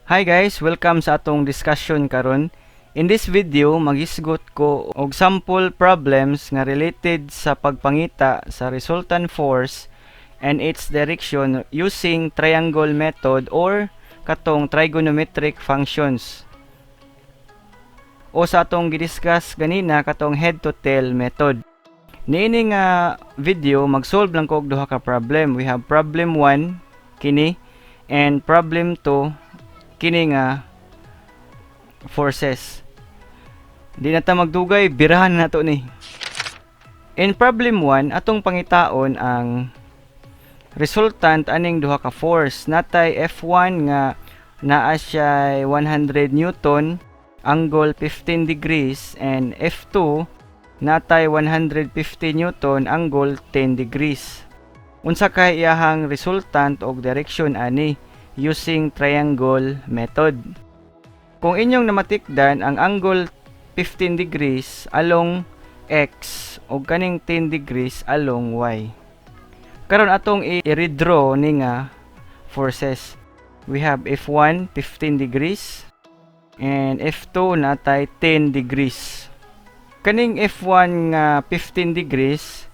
Hi guys, welcome sa atong discussion karon. In this video, maghisgot ko og sample problems nga related sa pagpangita sa resultant force and its direction using triangle method or katong trigonometric functions. O sa atong gidiscuss ganina, katong head to tail method. Niini nga video, mag-solve lang ko og duha ka problem. We have problem 1 kini and problem 2 kini nga forces. Di na ta magdugay, birahan na nato ni. In problem 1, atong pangitaon ang resultant aning duha ka force. Natay F1 nga naa siya 100 newton, angle 15 degrees, and F2 natay 150 newton, angle 10 degrees. Unsa kay iyahang resultant og direction ani using triangle method? Kung inyong namatikdan, ang angle 15 degrees along x ug kaning 10 degrees along y. Karon, atong i-redraw ni nga forces. We have F1 15 degrees and F2 natay 10 degrees. Kaning F1 nga 15 degrees,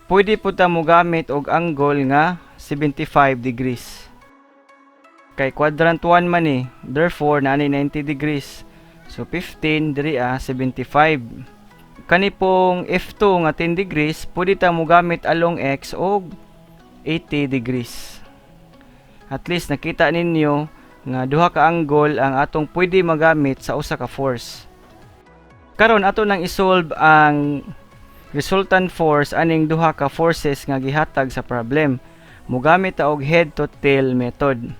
pwede po ta mogamit og angle nga 75 degrees. Kay quadrant 1 man eh. Therefore, naa ni 90 degrees. So, 15 diri ah, 75. Kani pong F2 nga 10 degrees, pwede ta mogamit along x og 80 degrees. At least nakita ninyo nga duha ka angle ang atong pwede magamit sa usa ka force. Karon, ato nang isolve ang resultant force aning duha ka forces nga gihatag sa problem. Mogamit ta og head to tail method.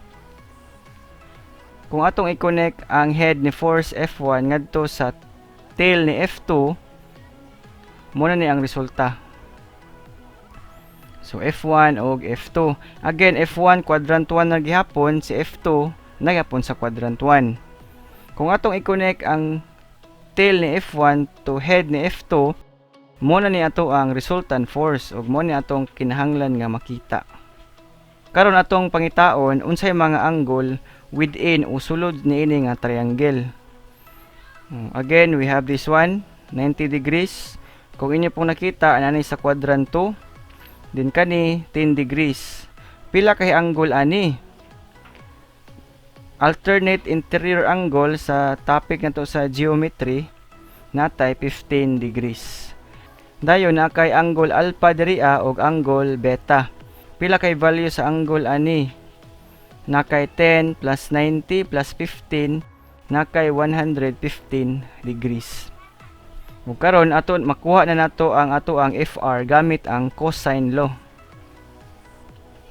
Kung atong i-connect ang head ni force F1 ngadto sa tail ni F2, mao na ni ang resulta. So F1 og F2. Again, F1 quadrant 1 na gihapon, si F2 naghapon sa quadrant 1. Kung atong i-connect ang tail ni F1 to head ni F2, mao na ni ato ang resultant force ug mao ni atong kinahanglan nga makita. Karon, atong pangitaon unsay mga angle within o sulod niini nga triangle. Again, we have this one, 90 degrees. Kung inyo pong nakita, anani sa quadrant 2, din kani 10 degrees. Pila kay angle ani? Alternate interior angle sa topic na to sa geometry, natay 15 degrees. Dayon na kay angle alpha diri og angle beta. Pila kay value sa angle ani? Na kay 10 plus 90 plus 15, na kay 115 degrees. Ug karon, ato makuha na nato ang ato ang FR gamit ang cosine law.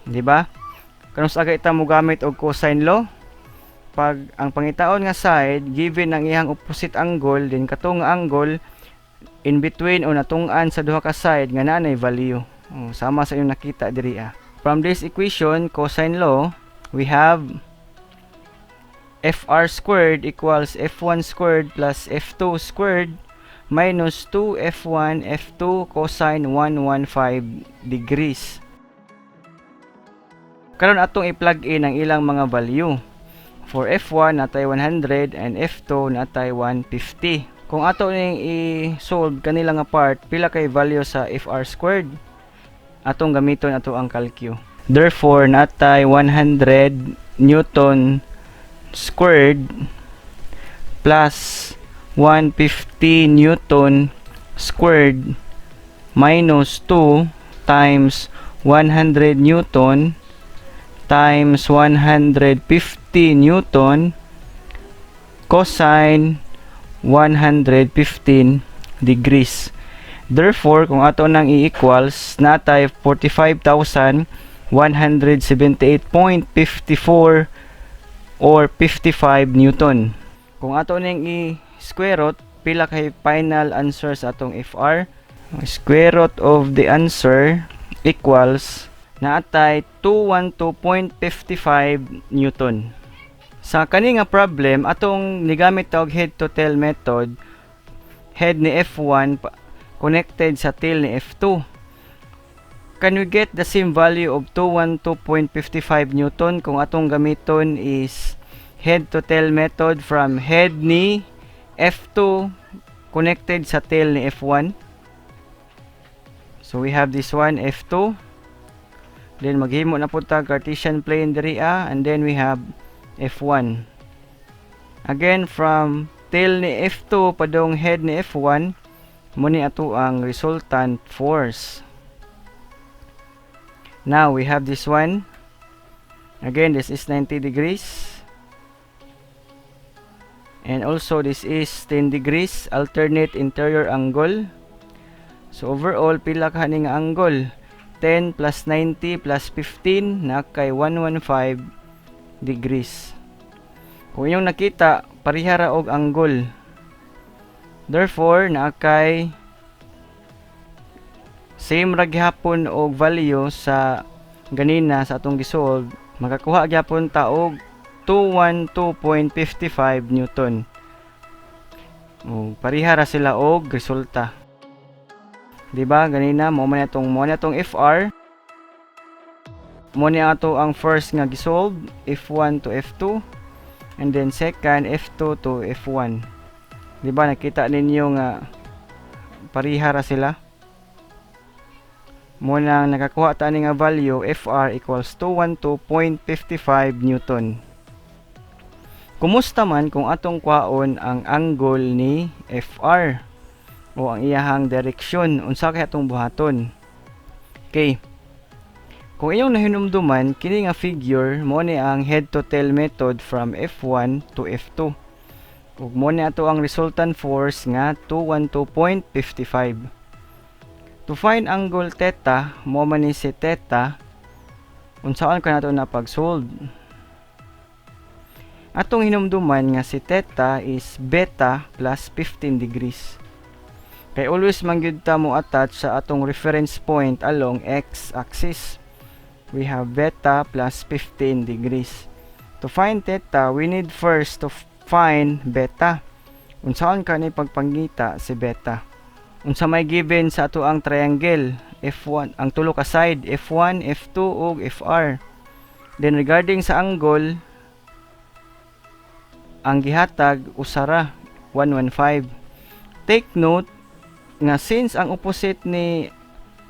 Di ba? Kanus-a ita mo gamit og cosine law? Pag ang pangitaon nga side given ang iyang opposite angle, din kato nga angle in between o natung-an sa duha ka side nga naa nay value. Oh, sama sa inyong nakita diri ah. From this equation, cosine law, we have FR squared equals F1 squared plus F2 squared minus 2 F1 F2 cosine 115 degrees. Karon, atong i-plug in ang ilang mga value. For F1 natay 100 and F2 natay 150. Kung ato ning i-solve kanila nga part, pila kay value sa FR squared? Atong gamiton ato ang calcu. Therefore, natay 100 newton squared plus 150 newton squared minus 2 times 100 newton times 150 newton cosine 115 degrees. Therefore, kung ato nang i-equals, natay 45,178.54 or 55 newton. Kung ato ning i-square root, pila kay final answer sa atong FR? Square root of the answer equals naatay 212.55 newton. Sa kani nga problem, atong nigamit og head to tail method, head ni F1 connected sa tail ni F2. Can we get the same value of 212.55 newton kung atong gamiton is head ni F1 to tail ni F2? Head to tail method from head ni F2 connected sa tail ni F1. So we have this one, F2. Then maghimo na pud ta Cartesian plane diri ah, and then we have F1. Again, from tail ni F2 padong head ni F1, mao ni ato ang resultant force. Now we have this one. Again, this is 90 degrees. And also this is 10 degrees, alternate interior angle. So overall, pila ka nga angle? 10 plus 90 plus 15 na kay 115 degrees. Kung inyong nakita, pareha ra og angle. Therefore, naa kay same ra gihapon og value sa ganina sa atong gisolve, makakuha gyapon ta og 212.55 newton. O, pareha ra sila og resulta. Di ba? Ganina mao man atong FR. Mao ni ato ang first nga gisolve, F1 to F2, and then second, F2 to F1. Di ba nakita ninyo nga pareha ra sila? Mao nang nakakuha ta ani nga value, FR equals 212.55 newton. Kumusta man kung atong kwaon ang angle ni FR o ang iyahang direksyon, unsa kay atong buhaton? Okay. Kung inyong nahinumduman, kini nga figure mao ni ang head to tail method from F1 to F2. Ug mao ni ato ang resultant force nga 212.55. To find angle theta, mao man ni si theta, unsaon ka nato na pag-solve? Atong hinumduman nga si theta is beta plus 15 degrees. Kay always man gyud ta mo attach sa atong reference point along x-axis. We have beta plus 15 degrees. To find theta, we need first to find beta. Unsaon ka ni pagpangita si beta? Unsa may given sa ato ang triangle? F1, ang tulo ka side, F1, F2 ug FR. Then regarding sa angle, ang gihatag usara, 115. Take note nga since ang opposite ni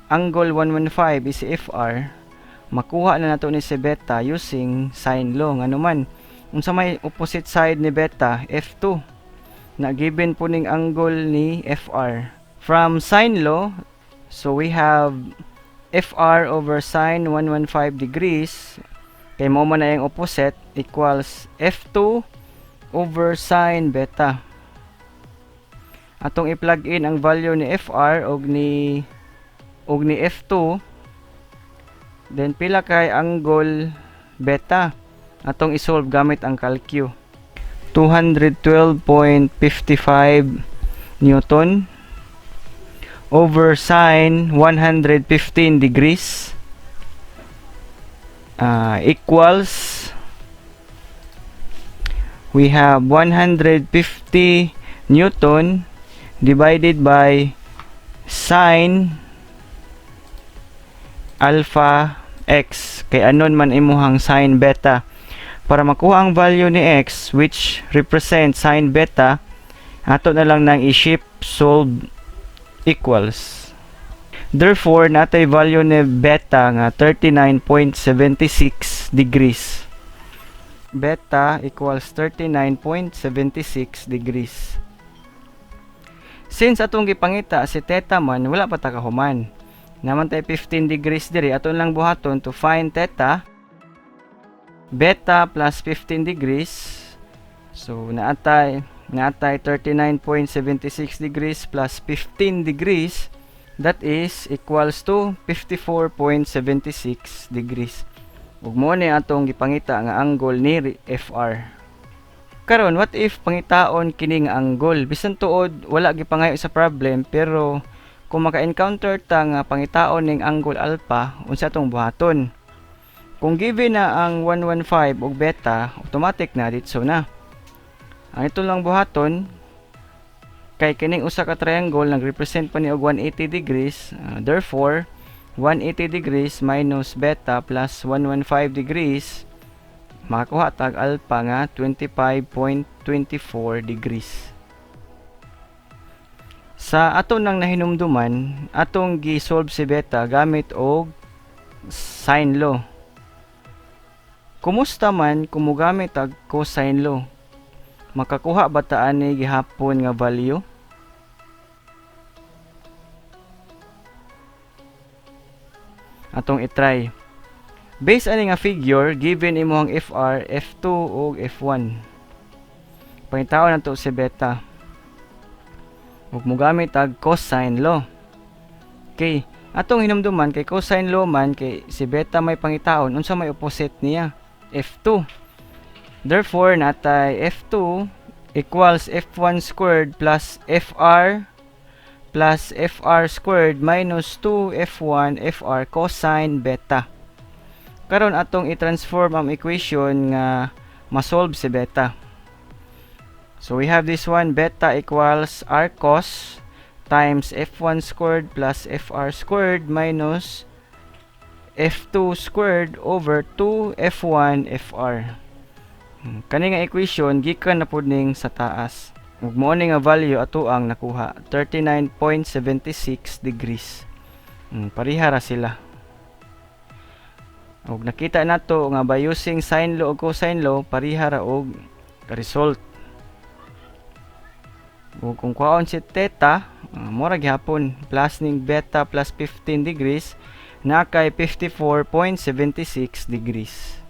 angle 115 is si FR, makuha na nato ni si beta using sine law. Ngano man, unsa may opposite side ni beta? F2 na given po ning angle ni FR. From sine law, so we have FR over sine 115 degrees, kay mao man na yung opposite, equals F2 over sine beta. Atong i-plug in ang value ni FR og ni F2, then pila kay angle beta? Atong i-solve gamit ang calcu. 212.55 newton over sine 115 degrees equals, we have 150 newton divided by sine alpha x, kay anon man imuhang sine beta. Para makuha ang value ni x, which represents sine beta, ato na lang nang i-shift solve equals. Therefore, natay value ni beta nga 39.76 degrees. Beta equals 39.76 degrees. Since atong gipangita si theta man, wala pa ta kahuman. Naman tay 15 degrees diri, aton lang buhaton to find theta, beta plus 15 degrees. So naatay 39.76 degrees plus 15 degrees, that is equals to 54.76 degrees. Ug mao ni atong gipangita nga angle ni FR. Karon, what if pangitaon kini nga angle? Bisan tuod wala gipangayo sa problem, pero kung maka-encounter ta nga pangitaon ning angle alpha, unsa atong buhaton? Kung given na ang 115 ug beta, automatic na ditso na. Ang ito lang buhaton, kay kining usa ka triangle nag-represent pa ni og 180 degrees, therefore 180 degrees minus beta plus 115 degrees Makakuha tag alpha nga 25.24 degrees. Sa ato nang nahinumduman, atong gi-solve si beta gamit og sine law. Kumusta man kung mogamit og cosine law? Makakuha ba ta ani gihapon nga value? Atong i-try. Based ani nga figure, given imong FR, F2 ug F1. Pangitaon nato si beta. Ug mogamit og cosine law. Okay, atong hinumduman kay cosine law man kay si beta may pangitaon, unsa may opposite niya? F2. Therefore, natay F2 equals F1 squared plus FR plus FR squared minus 2 F1 FR cosine beta. Karon atong i-transform ang equation nga ma-solve si beta. So we have this one, beta equals R cos times F1 squared plus FR squared minus F2 squared over 2 F1 FR. Kani nga equation gikan na pud ning sa taas. Ug mao ni nga value ato ang nakuha, 39.76 degrees. Pareha ra sila. Ug nakita nato nga by using sine law ug cosine law, pareha ra og result. Ug kung kuhaon si theta, mura gihapon plus ning beta plus 15 degrees na kay 54.76 degrees.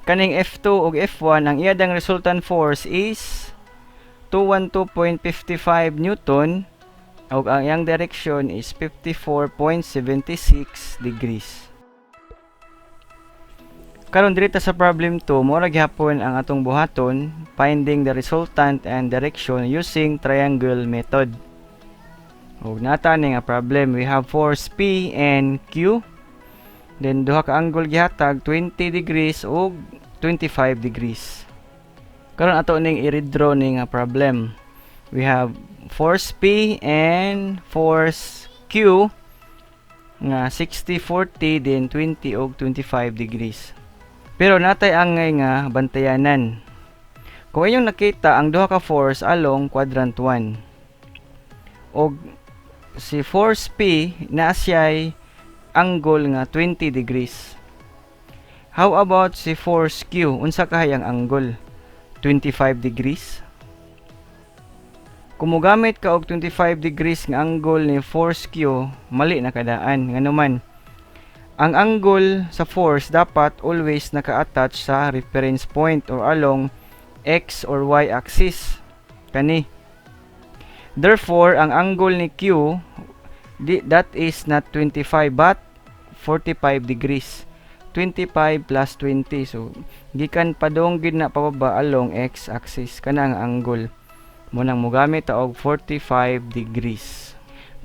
Kaning F2 ug F1, ang iyadang resultant force is 212.55 Newton ug ang iyang direction is 54.76 degrees. Karon diri ta sa problem 2, mura gihapon ang atong buhaton, finding the resultant and direction using triangle method. Ug nata ni nga problem, we have force P and Q. Then duha ka angle gihatag, 20 degrees ug 25 degrees. Karon ato ning i-redraw ni nga problem. We have force P and force Q nga 60 40 then 20 ug 25 degrees. Pero natay angay nga bantayanan. Kung inyong nakita ang duha ka force along quadrant 1 og si force P naa siya'y angle nga 20 degrees. How about si force Q? Unsa kahay ang angle? 25 degrees. Kung mogamit ka og 25 degrees nga angle ni force Q, mali na kadaan. Ngano man, ang angle sa force dapat always naka-attach sa reference point or along x or y axis. Kani. Therefore, ang angle ni Q, that is not 25 but 45 degrees. 25 plus 20. So, gikan padong gid na pababa along x axis kana ang angle. Mo nang mogamit ta og 45 degrees.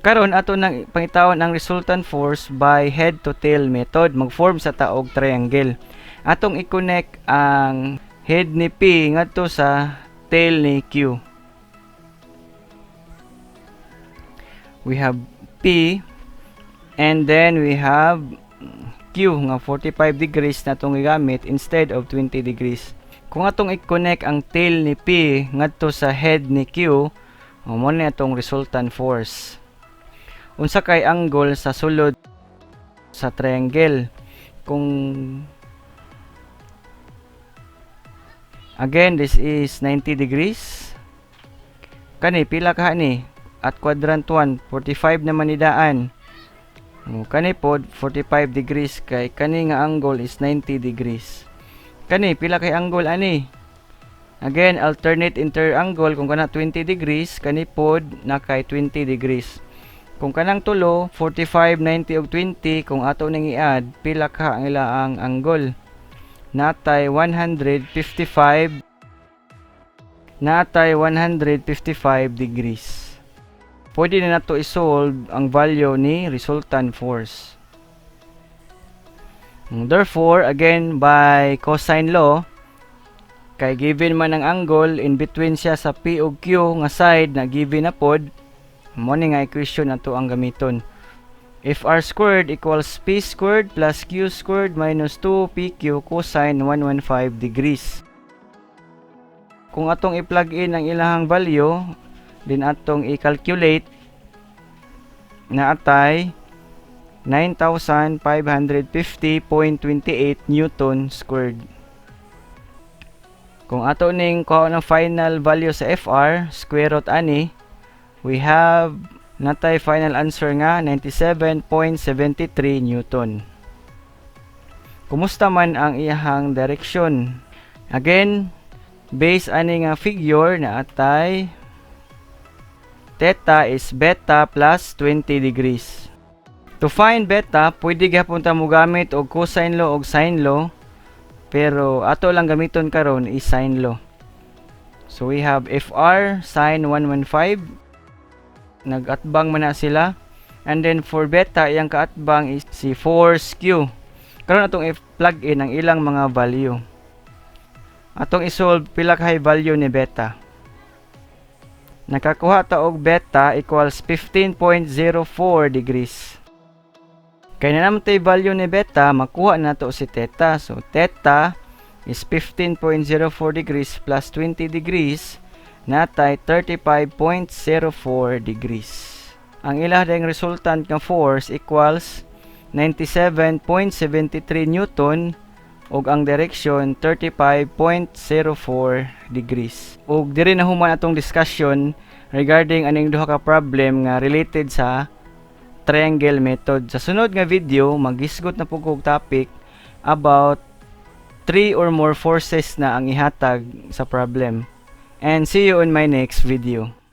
Karon ato nang pangitaon ang resultant force by head to tail method. Mag-form sa ta og triangle. Atong i-connect ang head ni P ngadto sa tail ni Q. We have P and then we have Q nga 45 degrees na itong gigamit instead of 20 degrees. Kung atong i-connect ang tail ni P ngadto sa head ni Q, mo ni atong resultant force. Unsa kay angle sa sulod sa triangle? Kung again, this is 90 degrees. Kani pila ka ni at quadrant 1, 45 naman ni daan. Kani pod 45 degrees kay kani nga angle is 90 degrees. Kani pila kay angle ani? Again, alternate interior angle, kung kana 20 degrees, kani pod na kay 20 degrees. Kung kanang tulo, 45, 90 ug 20, kung ato ning i-add, pila ka ang ilaang angle? Natay 155, natay 155 degrees. Pwede na nato i-solve ang value ni resultant force. Therefore, again, by cosine law, kay given man ang angle in between siya sa P ug Q nga side na given na pod, mo ni nga equation ato ang gamiton. FR squared equals P squared plus Q squared minus 2PQ cosine 115 degrees. Kung atong i-plug in ang ilahang value, then atong i-calculate, naa tay 9,550.28 Newton squared. Kung ato ning kuha ng final value sa FR, square root ani, we have naa tay final answer nga 97.73 Newton. Kumusta man ang iyahang direction? Again, base ani nga figure, naa tay theta is beta plus 20 degrees. To find beta, pwede gihapon ta mogamit og cosine law og sine law, pero ato lang gamiton karon is sine law. So we have FR sine 115, nag-atbang man na sila. And then for beta, iyang kaatbang is si force Q. Karon atong i-plug in ang ilang mga value. Atong i-solve pila ka value ni beta. Nakakuha ta og beta equals 15.04 degrees. Kay naa naman tay value ni beta, makuha nato si theta. So theta is 15.04 degrees plus 20 degrees, naa tay 35.04 degrees. Ang ilahang resultant nga force equals 97.73 Newton ug ang direction 35.04 degrees. Ug diri na human atong discussion regarding aning duha ka problem nga related sa triangle method. Sa sunod nga video, maghisgot na pud kog topic about three or more forces na ang ihatag sa problem. And see you on my next video.